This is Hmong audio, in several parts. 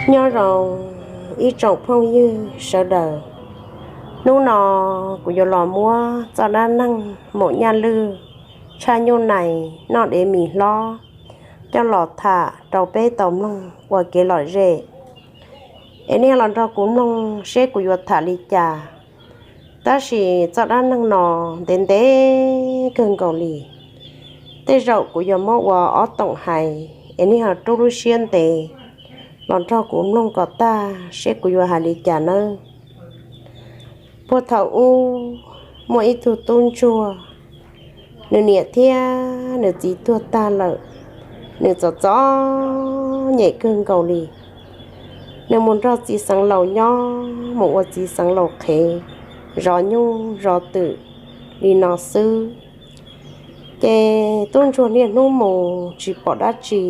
Nyob zoo ib tsoom phooj ywg sawv daws, hnub no kuv yuav los muab txoj dab neeg maum nyaj lwj tshaj nyuj nais noj dev mis hlob coj los tham rau peb tau mloog ua kev lom zem. Es nej los nrog kuv mloog seb kuv yuav tham li cas. Tab sis txoj dab neeg no ntev ntev kawg nkaus li, tej zaum kuv yuav muab ua ob toom hais, es nej ho rub lub siab ntev los nrog kuv mloog kom tag seb kuv yuav hais li cas nawb. Puag thaum ub, muaj ib tug tub ntsuag, nws niam thiab nws txiv tuag tag lawm, nws txom txom nyem kawg nkaus li. Nws mus nrog txiv xeev laus nyob, mus ua txiv xeev laus qhev, zov nyuj zov twm li no xwb. Ces tub ntsuag niaj hnub mus tsis pom dab tsi,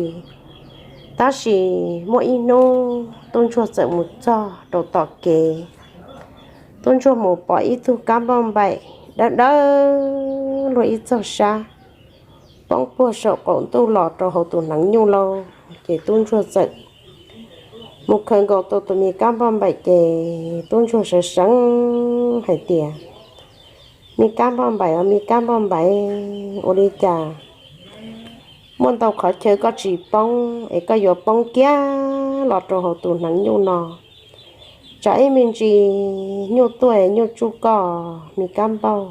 tab sis muaj ib hnub tub ntsuag txawm mus txog rau tom kev. Tub ntsuag mus pom ib tug kab npauj npaim dawb dawb luag ib txog sab poob puag saum qaum ntuj los rau hauv tus hneev nyuj lauj. Ces tub ntsuag txawm mus khaws nkaus tau tus me kab npauj npaim, ces tub ntsuag sawv seev hais tias, Me kab npauj npaim os, me kab npauj npaim, ua li cas muaj ntau qhov chaw koj tsis poob es koj yuav poob kiag los rau hauv tus hneev nyuj no? Tsam ib me ntsis nyuj tuaj es nyuj tsuj koj, me kab npauj.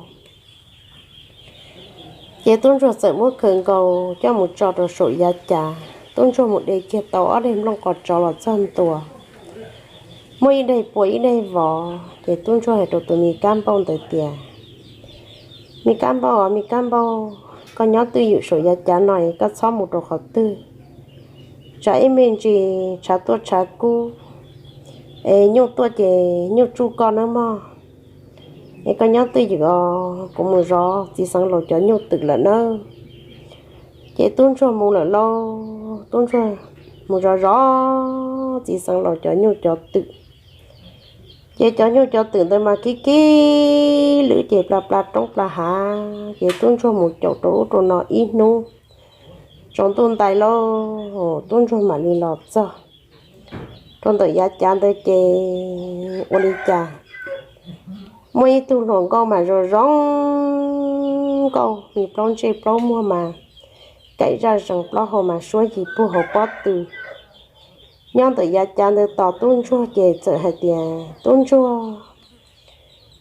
Ces tub ntsuag txawm muab khaws nkaus coj mus tso rau saum yav cav. Tub ntsuag mus de kiag tau ob daig nplooj qos tsov los txog ntua, muaj ib daig pua ib daig vov. Ces tub ntsuag hais rau tus me kab npauj ntawd tias, Me kab npauj os, me kab npauj, koj nyob twj ywm saum yav cav no es koj txhob mus rau qhov twg. Tsam ib me ntsis tshav tuaj tshav kub es nyuj tuaj ces nyuj tsuj koj nawb mog. Es koj nyob twj ywm os, kuv mus zov txiv xeev laus cov nyuj twm lawm nawb. Ces tub ntsuag mus lawm lauj. Tub ntsuag mus zov zov txiv xeev laus cov nyuj cov twm. Ces cov nyuj cov twm ntawd mas kib kib lwm ces pla pla roob pla hav. Ces tub ntsuag mus caum rau ub rau no ib hnub, tsaus ntuj ntais lauj, tub ntsuag mam li los txog rau ntawm yav cav ntawd. Ces ua li cas muaj ib tug hluas nkauj mas zoo zoo nkauj, me plaub ntsej plaub muag mas kaim zaj zees, plaub hau mas suab yig puag hauv pob tw, nyob ntawm yav cav ntawd tos tub ntsuag. Ces txawm hais tias, Tub ntsuag,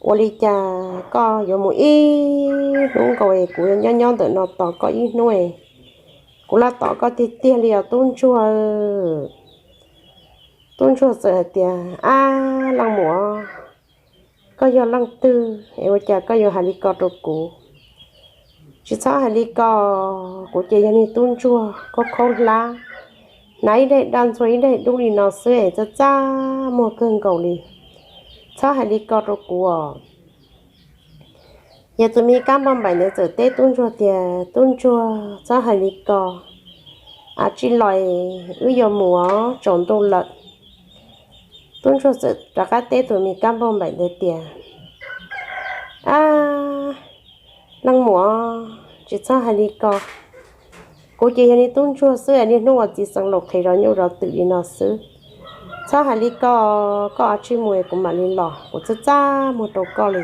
ua li cas koj yuav mus ib hnub nkaus es kuv nyob nyob ntawm no tos koj ib hnub es kuv laj tos koj tiag tiag li os tub ntsuag. Tub ntsuag txawm hais tias, Ab leej muam, koj yog leej twg es ua cas koj yuav hais li ko rau kuv? Tsis txhob hais li ko, kuv ces yog niag tub ntsuag khaub khaub hlab, hnav ib daim daj ntxhua ib daim dub li no xwb es txaj txaj muag kawg nkaus li. Txhob hais li ko rau kuv os. Ces tus me kab npauj npaim ntawd txawm teb tub ntsuag tias, Tub ntsuag, txhob hais li ko, av tsij los, wb yuav mus os, tsaus ntuj lawm. Tub ntsuag txawm rov qab teb tus me kab npauj npaim ntawd tias, Ab leej muam, tsis txhob hais li ko, kuv ces yog niag tub ntsuag xwb es niaj hnub ua txiv xeev laus qhev zov nyuj zov twm li no xwb. Txhob hais li ko, koj av tsij mus es kuv mam li los, kuv txaj txaj muag rau koj li.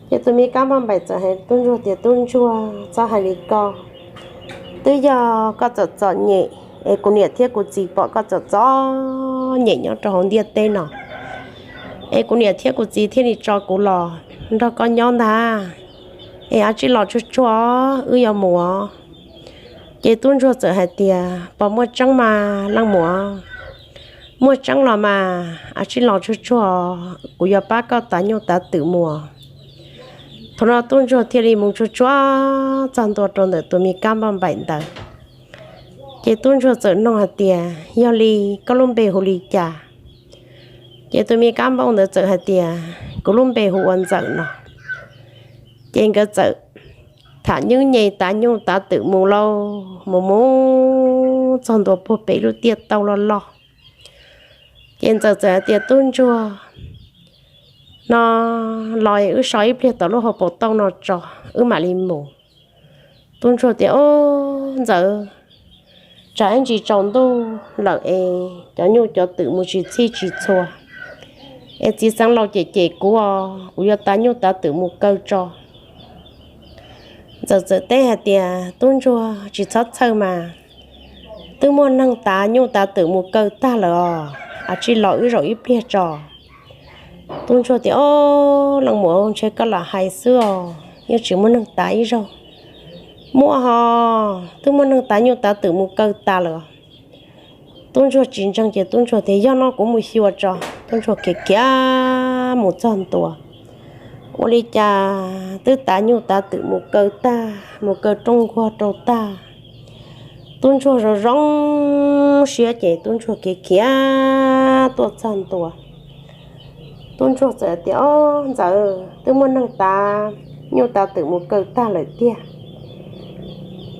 Ces tus me kab npauj npaim txawm hais tub ntsuag tias, Tub ntsuag, txhob hais li ko, twb yog koj txom txom nyem es kuv niam thiab kuv txiv pom koj txom txom nyem nyob rau hauv ntiaj teb no, es kuv niam thiab kuv txiv thiaj li tso kuv los nrog koj nyob ntag. Es av tsij los tsuag tsuag, wb yuav mus os. Ces tub ntsuag txawm hais tias, Puas muaj tseeb mas leej muam? Muaj tseeb los mas, av tsij los tsuag tsuag, kuv yuav pab koj tav nyuj tav twm mus. Thaum no tub ntsuag thiaj li mus tsuag tsuag txog ntua rau ntawm tus me kab npauj npaim ntawd. Ces tub ntsuag txawm nug hais tias, Yog li, koj lub npe hu li cas? Ces tus me kab npauj ntawd txawm hais tias, Kuv lub npe hu ua Ntxawm no. Ces nkawd txawm tham nyub nyes tav nyuj tav twm mus lauj, mus mus txog ntua puag pem lub tiaj tauj loj loj. Ces Ntxawm txawm hais tias, Tub ntsuag, no los wb so ib pliag tom lub hauv paus tauj no tso, wb mam li mus. Tub ntsuag tias, Ob, Ntxawm, tsam ib ntsis tsaus ntuj lawm es cov nyuj cov twm mus tsis txhij tsis txhua, es txiv xeev laus cem cem kuv os, kuv yuav tav nyuj tav twm mus kaw tso. Ntxawm txawm teb hais tias, Tub ntsuag, tsis txhob txhawj mas, twb muaj neeg tav nyuj tav twm mus kaw tag lawm os, a tsis los wb zaum ib pliag tso. Tub ntsuag tias, Ob, leej muam, ntshe koj lam hais xwb os, yeej tsis muaj neeg tav ib zaug. Muaj hos, twb muaj neeg tav nyuj tav twm mus kaw tas lawm. Tub ntsuag tsis ntseeg ces tub ntsuag tias, Yog no kuv mus xyuas tso. Tub ntsuag khiav khiav mus txog ntua, ua li cas twb tav nyuj tav twm mus kaw tag, mus kaw rooj nkuaj rau tag. Tub ntsuag zoo zoo siab ces tub ntsuag khiav khiav tuaj txog ntua. Tub ntsuag txawm tias, Ob, Ntxawm, twb muaj neeg tav nyuj tav twm mus kaw tag lawm tiag.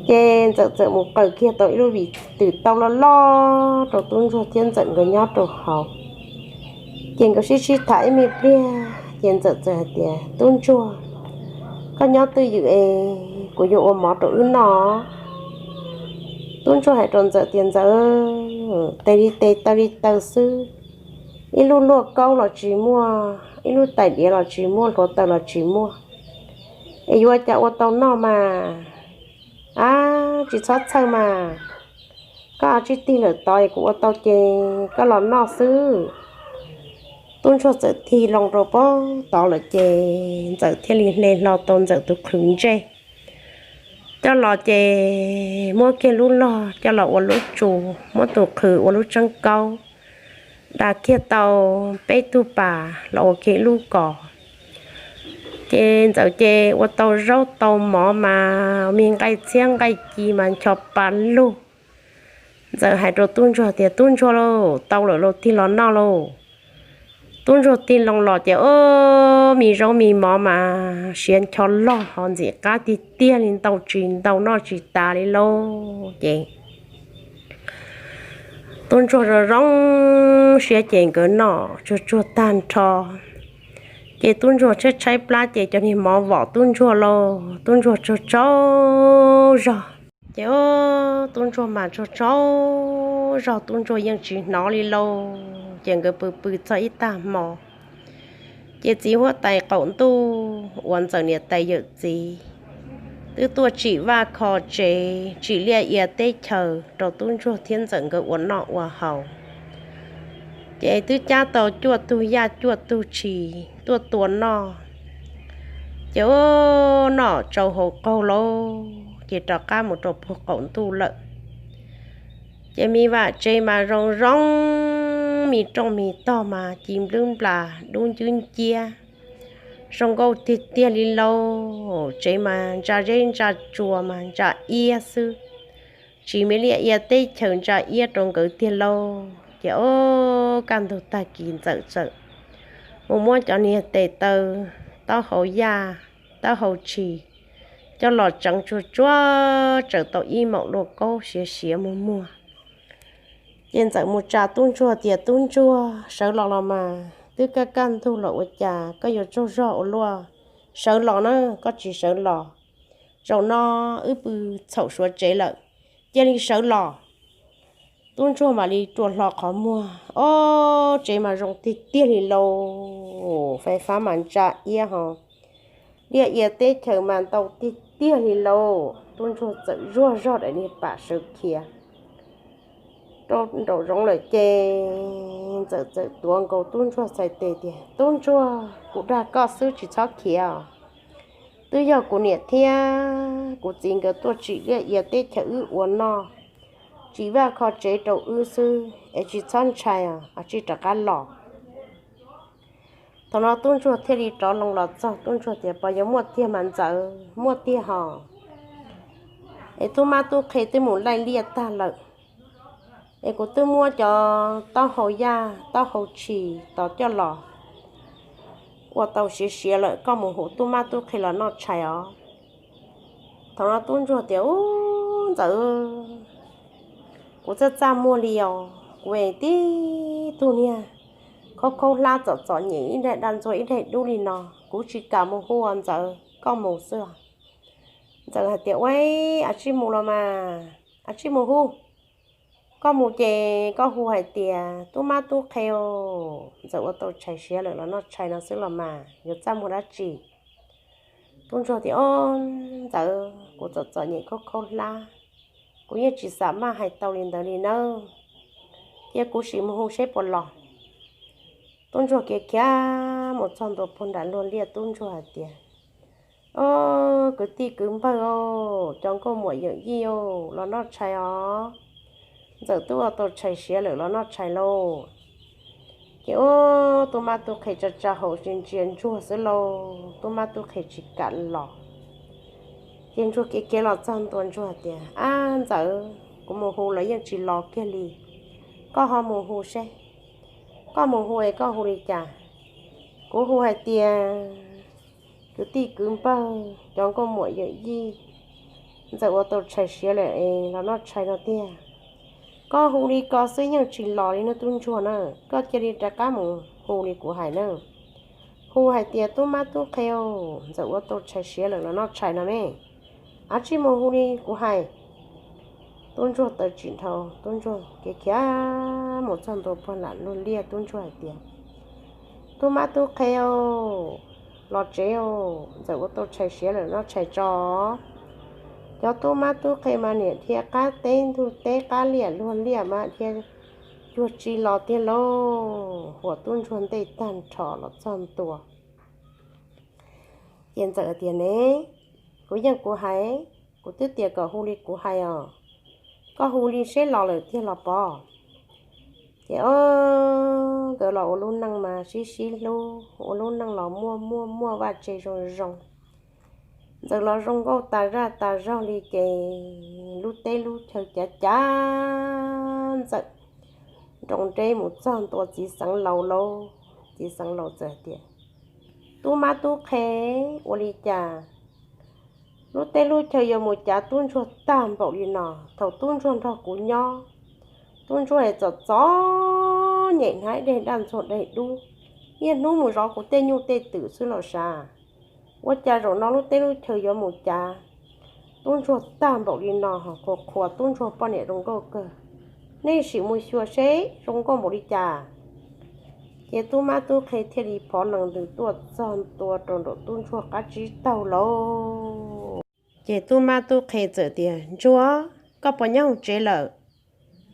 Ces Ntxawm txawm mus qaws kiag tau ib lub vim twm tau loj loj rau tub ntsuag thiab Ntxawm nkawd nyob rau hauv. Ces nkawd sib sib tham ib me pliag ces Ntxawm txawm hais tias, Tub ntsuag, koj nyob twj ywm es kuv yuav ua mov rau wb noj. Tub ntsuag hais rau Ntxawm tias, Ntxawm, tes li tes taw li taw xwb, ib lub luaj kaub los tsis muaj, ib lub tais diav los tsis muaj, hluav taws los tsis muaj, es yuav ua cas ua tau noj mas? Ab, tsis txhob txhawj mas, koj tsib tig lawm tod es kuv ua tau ces koj los noj xwb. Tub ntsuag txawm tig loo rau pem tod lawm ces Ntxawm thiaj li hle hlo tau Ntxawm tus qhwv ntsej coj los ces muab kiag lub log coj los ua lub tsu, muab tus qhwv ua lub tseeb kaub, da kiag tau peb tug pas los ua kiag ib lub kos. Ces Ntxawm ces ua tau zaub tau mov mas me nqaij txhiab nqaij ci mas ncho pa lug. Ntxawm hais rau tub ntsuag tias, Tub ntsuag lauj, tau lawm lauj, tig los noj lauj. Tub ntsuag tig loo los ces, o, me zaub me mov mas siav ncho loj ho ntxim qab tiag tiag li, ntau tsis ntau noj tsis tas li lauj. Ces tub ntsuag zoo zoo siab ces nkawd noj tsuag tsuag tag nrho. Ces tub ntsuag tshaib tshaib plab ces cov niag mov vom tub ntsuag lauj, tub ntsuag tsaug tsaug zog. Ces o, tub ntsuag mas tsaug tsaug zog, tub ntsuag yeej tsis hnov li lauj. Ces nkawd pw pw txog ib tag hmo, ces txiv huab tais qaum ntuj uas Ntxawm niam tais yawm txiv twb tuaj tsim vaj kho tsev, tsim liaj ia teb chaws rau tub ntsuag thiab Ntxawm nkawd ua noj ua haus. Ces twb cab tau cuaj tug yaj cuaj tug tshis tuaj tua noj. Ces o, noj tsau hau qaug lauj, ces rov qab mus rau puag qaum ntuj lawm. Ces me vaj tsev mas zoo zoo, me rooj me tog mas ci nplwb nplas dub ncwb nciab, zoo nkauj tiag tiag li lauj. Tsev mas ntsa zeb ntsa tsua mas ntsa iab xwb, tsim me liaj ia teb chaws ntsa iab rau nkawd tiag lauj. Ces o, kaj ntug tag kis Ntxawm txawm mus muab cov niag tes taw, taub hau yaj, taub hau tshis coj los tseev tsuag tsuag, tseem tau ib maum luaj kaub siav siav muag muag. Ces Ntxawm mus tsa tub ntsuag tias, Tub ntsuag, sawv los los mas, twb kaj kaj ntug los ua cas koj yuav tsaug zog ua luaj? Sawv los na, koj tsis sawv los, zaum no wb pw txhaum suav tsev lawm, cia li sawv los. Tub ntsuag mam li rua hlo qhov muag, o, tsev mas zoo tiag tiag li lauj, fais fab mas ntsa iab ho, liaj ia teb chaws mas ntau tiag tiag li lauj. Tub ntsuag txawm zuaj zog daim niag pam sawv khiav rau nraum zoov lawm ces Ntxawm txawm tuav nkaus tub ntsuag txhais tes tias, Tub ntsuag, kuv dag koj xwb, tsis txhob khiav os. Twb yog kuv niam thiab kuv txiv nkawd tuaj tsim liaj ia teb chaws wb ua noj, tsim vaj kho tsev rau wb xwb es tsis txhob ntshai os, tsij rov qab los. Thaum no tub ntsuag thiaj li rov loo los txog, tub ntsuag tias, Puas yuav muaj tiag mas Ntxawm? Muaj tiag hos. Es tub mab tub qhe twb mus laij liaj tag lawm, es kuv twb muab cov taub hau yaj taub hau tshis tos coj los ua tau siav siav lawm, koj mus hu tub mab tub qhe los noj tshais os. Thaum no tub ntsuag tias, Ub, Ntxawm, kuv txaj txaj muag li os, kuv es tib tug niag khaub khaub hlab txom txom nyem, ib daim da ntxuag ib daim dub li no, kuv tsis kam mus hu os Ntxawm, koj mus xwb os. Ntxawm hais tias, Ua, a tsij mus los mas, a tsij mus hu. Koj mus ces koj hu hais tias, Tub mab tub qhe, Ntxawm ua tau tshais siav lawm los noj tshais no xwb los mas, yuav txaj muag dab tsi? Tub ntsuag tias, Ob, Ntxawm, kuv txom txom nyem khaub khaub hlab, kuv yeej tsis xav maj hais tau li ntawd li nawb. Cia kuv sim mus hu seb puas los. Tub ntsuag khiav khiav mus txog ntua puag nram luag liaj, tub ntsuag hais tias, Ob, kwv tij kwv npawg, cov nkauj muam yawm yij, los noj tshais os. Ntxawm twb ua tau tshais siav lawm, los noj tshais lauj. Ces ub, tub mab tub qhe tsa tsa hauv ntsia ntsia ntsuag xwb lauj, tub mab tub qhe tsis kam los. Ces ntsuag khiav khiav los txog ntua, ntsuag tias, Ab, Ntxawm, kuv mus hu los yeej tsis los kiag li. Koj ho mus hu seb. Koj mus hu es koj hu li cas? Kuv hu hais tias, Kwv tij kwv npawg, cov nkauj muam yawm yij, Ntxawm ua tau tshais siav lawm es los noj tshais no tiag. Koj hu li ko xwb yeej tsis los li nawb, tub ntsuag na. Koj cia li rov qab mus hu li kuv hais na. Hu hais tias, Tub mab tub qhe, Ntxawm ua tau tshais siav lawm, los noj tshais no me. Ab, tsij mus hu li kuv hais. Tub ntsuag tawv tsim dhau, tub ntsuag khiav khiav mus txog ntua puag nram luag liaj, tub ntsuag hais tias, Tub mab tub qhe, los tsev, Ntxawm ua tau tshais siav lawm, noj tshais tso. Cov tub mab tub qhe mas niam dhia qab teb ntug teb, qab liaj luag liaj mas dhia cuag tsi los tiag lauj. Huam tub ntsuag ntej tag nrho los txog ntua. Ces Ntxawm tias, Ne, kuv yeej kuv hais, kuv twb tias kom hu li kuv hais os. Koj hu li seb los lawm tiag los pov. Ces ob, nkawd los ua lub neej mas sib sib hlub, ua lub neej los muaj muaj muaj vaj tse zoo zoo. Ntxawm los zoo nkauj tas zaj tas zog li ces lub teb lub chaw cav cav Ntxawm nroo nreb mus txog ntua txiv xeev laus lauj. Txiv xeev laus txawm tias, Tub mab tub qhe, ua li cas lub teb lub chaw yuav mus cav tub ntsuag tag npaum li no? Thaum tub ntsuag nrog kuv nyob, tub ntsuag es txom txom nyem hnav dej daj ntxuag daim dub, niaj hnub mus zov kuv tej nyuj tej twm xwb los sav. Ua cas zaum no lub teb lub chaw yuav mus cav tub ntsuag tag npaum li no? Qhuas qhuas tub ntsuag poj niam zoo nkauj kawg. Nej sim mus xyuas seb zoo nkauj npaum li cas. Ces tub mab tub qhe thiaj li phov nees ntws tuaj txog ntua rau nraum tub ntsuag qab tsib taug lauj. Ces tub mab tub qhe txawm tias, Ntsuag, koj puas nyob hauv tsev lawm?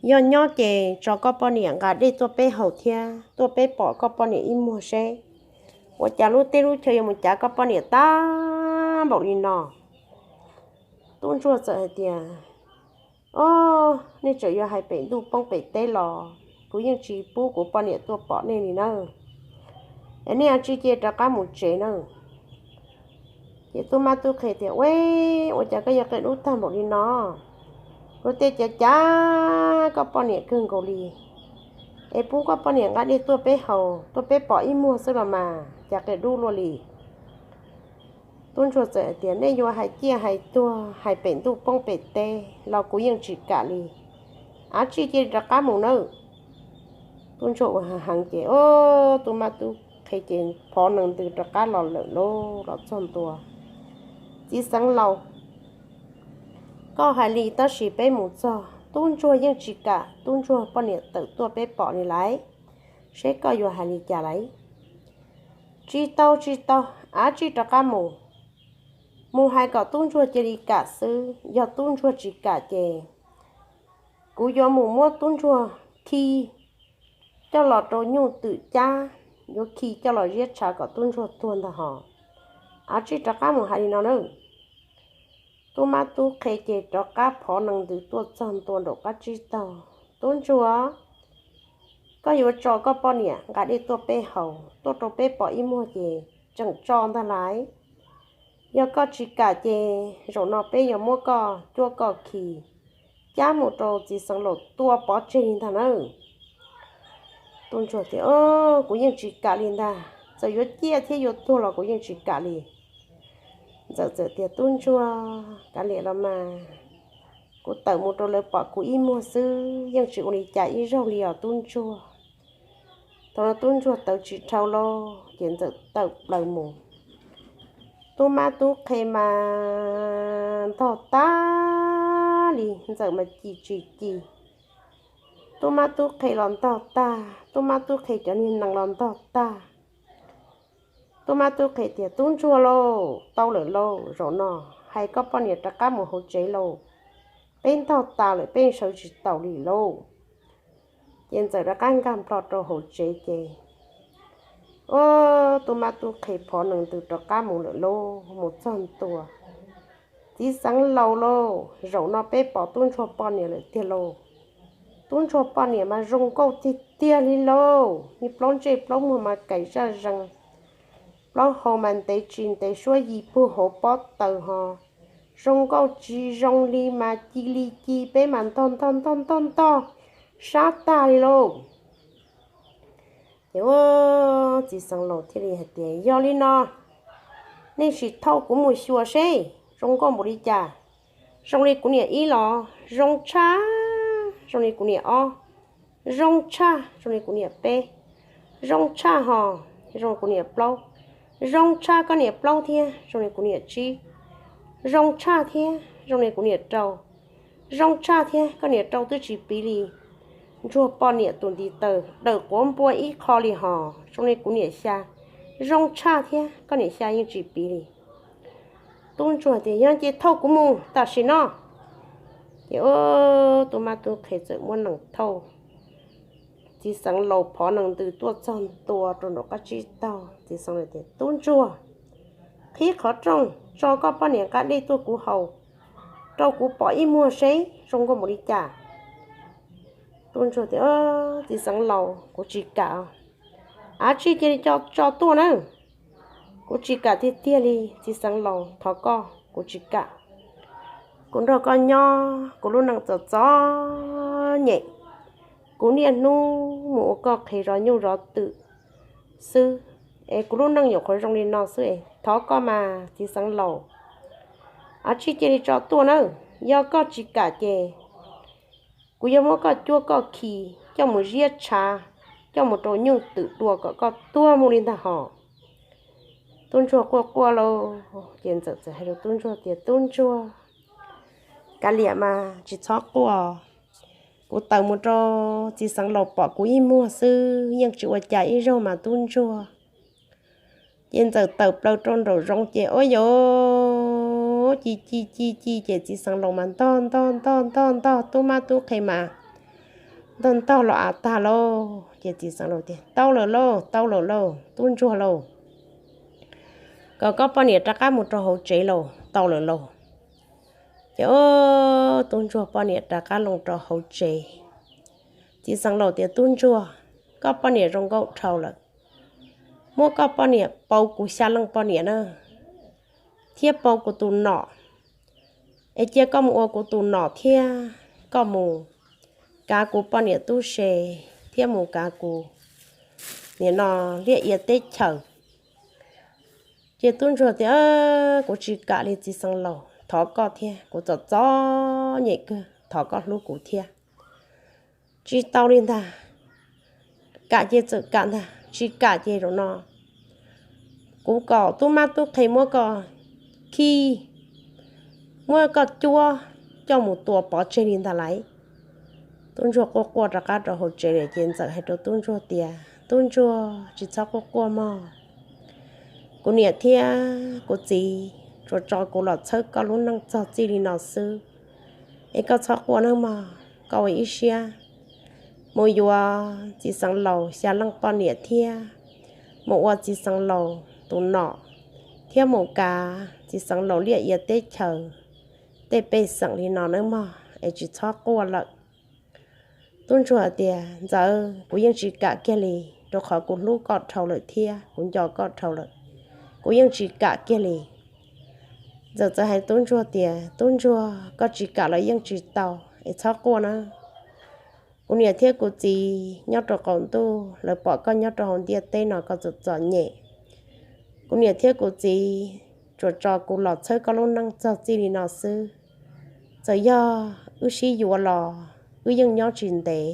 Yog nyob ces tso koj poj niam nqa dej tuaj peb haus thiab tuaj peb pom koj poj niam ib muag seb ua cas lub teb lub chaw yuav mus cav koj poj niam tag npaum li no. Tub ntsuag txawm hais tias, Ob, nej tseem yuav hais pem ntuj poob pem teb los kuv yeej tsis pub kuv poj niam tuaj pom nej li nawb. Es nej cia li rov qab mus tsev nawb. Ces tub mab tub qhe tias, Ua, ua cas koj yuav qia dub tag npaum li no? Kuv tej cav cav koj poj niam kawg nkaus li, es pub koj poj niam nqa dej tuaj peb haus tuaj peb pom ib muag xwb los mas cas qia dub luaj li. Tub ntsuag txawm hais tias, Nej yuav hais ciaj hais tuag hais pem ntuj poob pem teb los kuv yeej tsis kam li. Ab, tsij cia li rov qab mus nawb. Tub ntsuag ua heev ces, ob, tub mab tub qhe ces phov nees ntws rov qab los lawm lauj. Los txog ntua, Txiv xeev laus, koj hais li tab sis peb mus txog tub ntsuag yeej tsis kam tub ntsuag poj niam tawm tuaj peb pom li lawm, seb koj yuav hais li cas lawm. Tsis tau, tsis tau, ab, tsij rov qab mus. Mus hais kom tub ntsuag cia li kam xwb, yog tub ntsuag tsis kam ces kuv yuav mus muab tub ntsuag khi coj los rau nyuj twm cab, yuav khi coj los ziab tshav kom tub ntsuag tuag ntag hos. Ab, tsij rov qab mus hais li no nawb. Tub mab tub qhe ces rov qab phov nees ntws tuaj txog ntua nraum qab tsib taug. Tub ntsuag, koj yuav tso koj poj niam nqa dej tuaj peb haus tuaj rau peb pom ib muag ces tseem tso ntag lawm. Yog koj tsis kam ces zaum no peb yuav muab koj cuab koj khi cab mus rau txiv xeev laus tua pov tseg li ntag nawb. Tub ntsuag tias, Kuv yeej tsis kam li ntag, txawm yuav ciaj thiab yuav tuag los kuv yeej tsis kam li. Ntxawm txawm tias, Tub ntsuag, kav liam los mas, kuv tawm mus rau lawv pom kuv ib muag xwb yeej tsis ua li cas ib zaug li os tub ntsuag. Thaum no tub ntsuag tawv tsis dhau lauj, ces ntxawm tawm plaws mus. Tub mab tub qhe mas ntog tag li, ntxawm mas ci tsis ci. Tub mab tub qhe los ntog tag, tub mab tub qhe cov niag nees los ntog tag. Tub mab tub qhe tias, Tub ntsuag lauj, tau lawm lauj, zaum no hais koj poj niam rov qab mus hauv tsev lauj, peb ntog tas lawm peb sawv tsis taus li lauj. Ces Ntxawm rov qab nkag nplo rau hauv tsev ces, ub, tub mab tub qhe phov nees ntws rov qab mus lawm lauj. Mus txog ntua, Txiv xeev laus lauj, zaum no peb pom tub ntsuag poj niam lawm tiag lauj. Tub ntsuag poj niam mas zoo nkauj tiag tiag li lauj, niag plaub ntsej plaub muag mas kais zaj zees, plaub hau mas ntev tsis ntev suab yig puag hauv pob taws ho, zoo nkauj tsis zoo li mas ci li ci, peb mas ntog ntog ntog ntog ntog sab tag li lauj. Ces ub, txiv xeev laus thiaj li hais tias, Yog li no, nej sim thauj kuv mus xyuas seb zoo nkauj npaum li cas. Zoo li kuv niam ib los zoo tshaj, zoo li kuv niam ob zoo tshaj, zoo li kuv niam peb zoo tshaj ho, zoo li kuv niam plaub zoo tshaj, koj niam plaub thiab zoo li kuv niam tsib zoo tshaj thiab, zoo li kuv niam rau zoo tshaj thiab, koj niam rau twb tsis piv li. Ntsuag poj niam tus ntiv taw dawm quav npua ib qho li ho, zoo li kuv niam xya zoo tshaj thiab, koj niam xya yeej tsis piv li. Tub ntsuag tias, Yog ces thauj kuv mus tam sim no. Ces ub, tub mab tub qhe txawm muab nees thauj. Txiv xeev laus phov nees ntws tuaj txog ntua rau nraum qab tsib taug, txiv xeev laus tias, Tub ntsuag, qhib qhov rooj tso koj poj niam nqa dej tuaj kuv haus, rau kuv pom ib muag seb zoo nkauj npaum li cas. Tub ntsuag tias, Txiv xeev laus, kuv tsis kam. Av tsij cia li tso tuaj na. Kuv tsis kam tiag tiag li, txiv xeev laus, thov koj, kuv tsis kam. Kuv nrog koj nyob kuv lub neej txom txom nyem, kuv niaj hnub mus ua koj qhev zov nyuj zov twm xwb, es kuv lub neej nyuam qhuav zoo li no xwb es thov koj mas txiv xeev laus, av tsij cia li tso tuaj nawb. Yog koj tsis kam ces kuv yuav muab koj cuab koj khi coj mus ziab tshav, coj mus rau nyuj twm dua kom koj tuag mus li ntag hos. Tub ntsuag quaj quaj lauj, ces ntxawm txawm hais rau tub ntsuag tias, Tub ntsuag, kav liam mas tsis txhob quaj. Kuv tawm mus rau txiv xeev laus pom kuv ib muag xwb, yeej tsis ua cas ib zaug mas tub ntsuag. Ces ntxawm tawm plaws rau nraum zoov ces ua yuav ci ci ci ci ces txiv xeev laus mas ntog ntog ntog ntog ntog, tub mab tub qhe mas ntog ntog los av tag lauj. Ces txiv xeev laus tias, Tau lawm lauj, tau lawm lauj, tub ntsuag lauj, kom koj poj niam rov qab mus rau hauv tsev lauj, tau lawm lauj. Ces ub, tub ntsuag poj niam rov qab loo rau hauv tsev. Txiv xeev laus tias, Tub ntsuag, koj poj niam zoo nkauj dhau lawm, muab koj poj niam pauv kuv xya leej poj niam na, thiab pauv kuv tus nom, es cia koj mus ua kuv tus nom thiab koj mus kav kuv poj niam tub se thiab mus kav kuv nim no liaj ia teb chaws. Ces tub ntsuag tias, Kuv tsis kam li txiv xeev laus, thov koj thiab, kuv txom txom nyem kawg, thov koj hlub kuv thiab. Tsis tau li ntag, kam ces txawm kam ntag, tsis kam ces zaum no kuv kom tub mab tub qhe muab koj khi, muab koj cuab coj mus tua pov tseg li ntag lauj. Tub ntsuag quaj quaj rov qab rau hauv tsev lawm ces ntxawm hais rau tub ntsuag tias, Tub ntsuag, tsis txhob quaj quaj mog. Kuv niam thiab kuv txiv tsuas tso kuv los txhawb koj lub neej txog txij li no xwb, es koj txhob quaj nawb mog. Koj ua ib siab mus yuav txiv xeev laus xya leej poj niam thiab mus ua txiv xeev laus tus nom thiab mus kav txiv xeev laus liaj ia teb chaws tej pej xeem li no nawb mog, es tsis txhob quaj lawm. Tub ntsuag tias, Ntxawm, kuv yeej tsis kam kiag li, rau qhov kuv hlub koj dhau lawm thiab kuv nco koj dhau lawm, kuv yeej tsis kam kiag li. Ntxawm txawm hais tub ntsuag tias, Tub ntsuag, koj tsis kam los yeej tsis tau, es txhob quaj na. Kuv niam thiab kuv txiv nyob rau qaum ntuj, lawv pom koj nyob rau hauv ntiaj teb no koj txom txom nyem. Kuv niam thiab kuv txiv tsuas tso kuv los txhawb koj lub neej txog txij li no xwb. Txawm yog wb sib yuav los wb yeej nyob tsis ntev,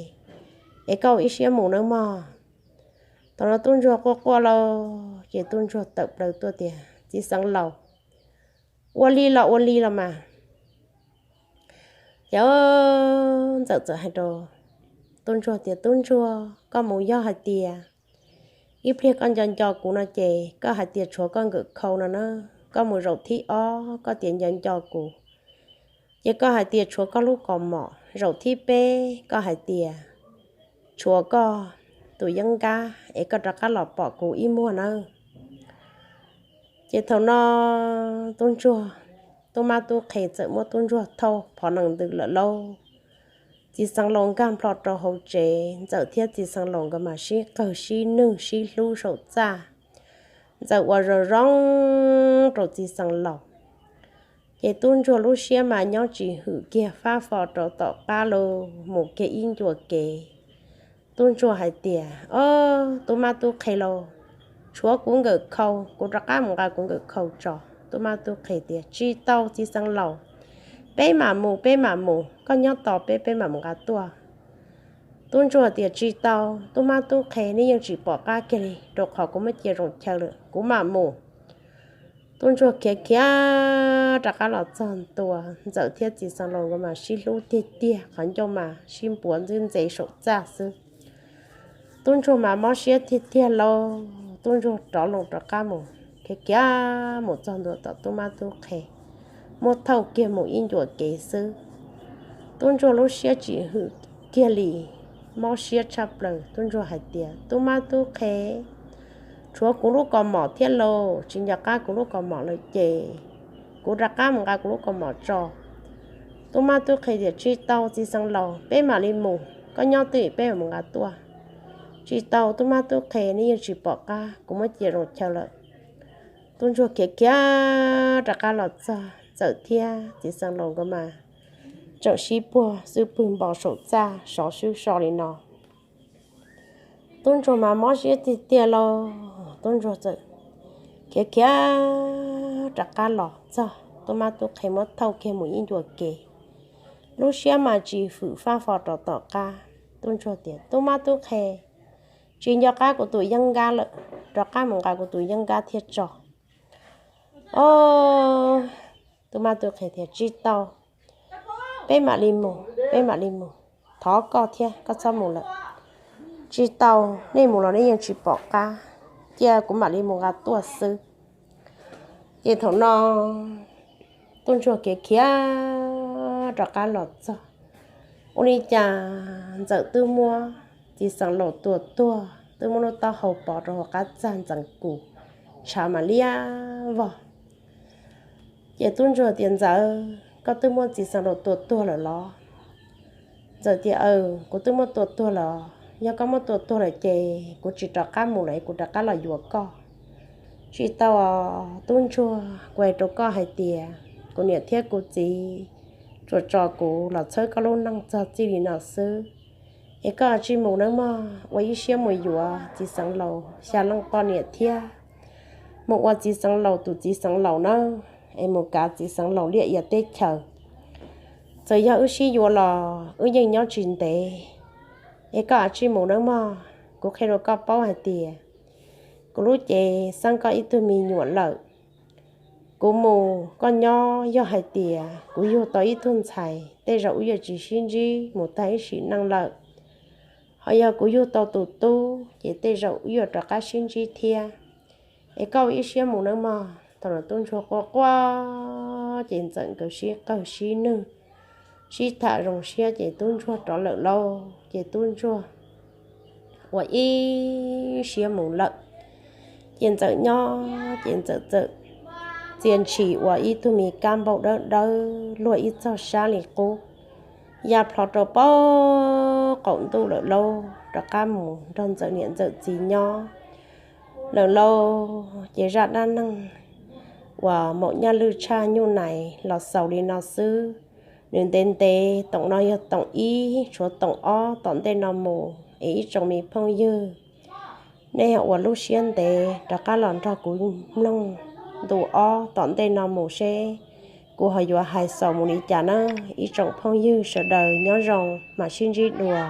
es koj ua ib siab mus nawb mog. Thaum no tub ntsuag quaj quaj lauj, ces tub ntsuag tawm plaws tuaj tias, Txiv xeev laus, ua li los ua li los mas. Ces ntxawm txawm hais rau Tub ntsuag tias, Tub ntsuag, koj mus yog hais tias ib pliag koj nco nco kuv no ces koj hais tias tshuav koj nkawm khau no na, koj mus zaum thib ob koj tias nco nco kuv, ces koj hais tias tshuav koj lub kaus mom, zaum thib peb koj hais tias tshuav koj tus yeeb nkab es koj rov qab los pom kuv ib muag nawb. Ces thaum no tub ntsuag, tub mab tub qhe txawm muab tub ntsuag thauj phov nees ntws lawm lauj. Txiv xeev laus nkag nplho rau hauv tsev, Ntxawm thiab txiv xeev laus nkawd mas sib qawg sib nwj sib hlub saum txaj. Ntxawm ua zoo zoo rau txiv xeev laus, ces tub ntsuag lub siab mas nyob tsis hwm kiag, fab fo rau tom qab los mus kiag ib ncua kev. Tub ntsuag hais tias, Ob, tub mab tub qhe lauj, tshuav kuv nkawm khau, kuv rov qab mus nqa kuv nkawm khau tso. Tub mab tub qhe tias, Tsis tau txiv xeev laus, peb mam mus, peb mam mus, koj nyob tos peb, peb mam mus nqa tuaj. Tub ntsuag tias, Tsis tau, tub mab tub qhe, nej yeej tsis pom qab kiag li, rau qhov kuv muab cia zoo chaw lawm, kuv mam mus. Tub ntsuag khiav khiav rov qab los txog ntua, Ntxawm thiab txiv xeev laus nkawd mas sib hlub tiag tiag, qhov ncauj mas sib npuav ntxwb ntxev saum txaj xwb. Tub ntsuag mas mob siab tiag tiag lauj, tub ntsuag rov loo rov qab mus, khiav khiav mus txog ntua tom tub mab tub qhe, muab thauj kiag mus ib ncua kev xwb. Tub ntsuag lub siab tsis hwm kiag li, mob siab tshaj plaws. Tub ntsuag hais tias, Tub mab tub qhe, tshuav kuv lub kaus mom thiab lauj, tsis nco qab kuv lub kaus mom lawm ces kuv rov qab mus nqa kuv lub kaus mom tso. Tub mab tub qhe tias, Tsis tau txiv xeev laus, peb mam li mus, koj nyob twj ywm peb mam mus nqa tuaj. Tsis tau tub mab tub qhe, nej yeej tsis pom qab, kuv muab cia zoo chaw lawm. Tub ntsuag khiav khiav rov qab los txog, Ntxawm thiab txiv xeev laus nkawd mas tseem sib puag xwb pwg npo saum txaj sov swb so li no. Tub ntsuag mas mob siab tiag tiag lauj, tub ntsuag txawm khiav khiav rov qab los txog, tub mab tub qhe muab thauj kiag mus ib ncua kev. Lub siab mas tsis hwm, fab fo rau tom qab. Tub ntsuag tias, Tub mab tub qhe, tsis nco qab kuv tus yeeb nkab lawm, rov qab mus nqa kuv tus yeeb nkab thiab tso. Ob, tub mab tub qhe tias, Tsis tau, peb mam li mus, peb mam li mus, thov koj thiab, koj txhob mus lawm. Tsis tau, nej mus los nej yeej tsis pom qab, cia kuv mam li mus nqa tuaj xwb. Ces thaum no tub ntsuag khiav khiav rov qab los txog, ua li cas Ntxawm twb muab txiv xeev laus tua tuag, twb muab lub taub hau pov rau hauv qab txaj ntxeev kus, ntshav mas liab vog. Ces tub ntsuag tias, Ntxawm, koj twb muab txiv xeev laus tua tuag lawm los? Ntxawm tias, Aws, kuv twb muab tua tuag lawm. Yog koj muab tua tuag lawm ces kuv tsis rov qab mus lawm, kuv rov qab los yuav koj. Tsis tau os tub ntsuag, kuv hais rau koj hais tias kuv niam thiab kuv txiv tsuas tso kuv los txhawb koj lub neej txog txij li no xwb. Es koj cia li mus nawb mog, ua ib siab mus yuav txiv xeev laus xya leej poj niam thiab mus ua txiv xeev laus tus txiv xeev laus nawb, es mus kav txiv xeev laus liaj ia teb chaws. Txawm yog wb sib yuav los wb yeej nyob tsis ntev. Es koj cia li mus nawb mog, kuv qhia rau koj paub hais tias kuv lub cev xeeb koj ib tug me nyuam lawm. Kuv mus koj nyob, yog hais tias kuv yug tau ib tug ntxhais tej zaum wb yuav tsis sib ntsib mus tag ib sim neej lawm. Ho yog kuv yug tau tus tub ces tej zaum wb yuav rov qab sib ntsib thiab. Es koj ua ib siab mus nawb mog. Thaum no tub ntsuag quaj quaj ces Ntxawm nkawd sib qawg sib nwj, sib tham zoo siab ces tub ntsuag rov lawm lauj. Ces tub ntsuag ua ib siab mus lawm. Ces Ntxawm nyob ces Ntxawm txawm txia ntshis ua ib tug me kab npauj dawb dawb luag ib txog sab li qub, ya plho rau pab qaum ntuj lawm lauj, rov qab mus nrog Ntxawm niam Ntxawm txiv nyob lawm lauj. Ces zaj dab neeg uas maum Nyaj Lwj tshaj nyuj nais los xaus li no xwb. Nws ntev ntev, toom no yog toom ib, tshuav toom ob tom ntej no mus es ib tsoom me phooj ywg, nej yog uas lub siab ntev rov qab los nrog kuv mloog ntu ob tom ntej no mus seb kuv ho yuav hais xaus mus li cas nawb. Ib tsoom phooj ywg sawv daws nyob zoo, mam sib ntsib dua.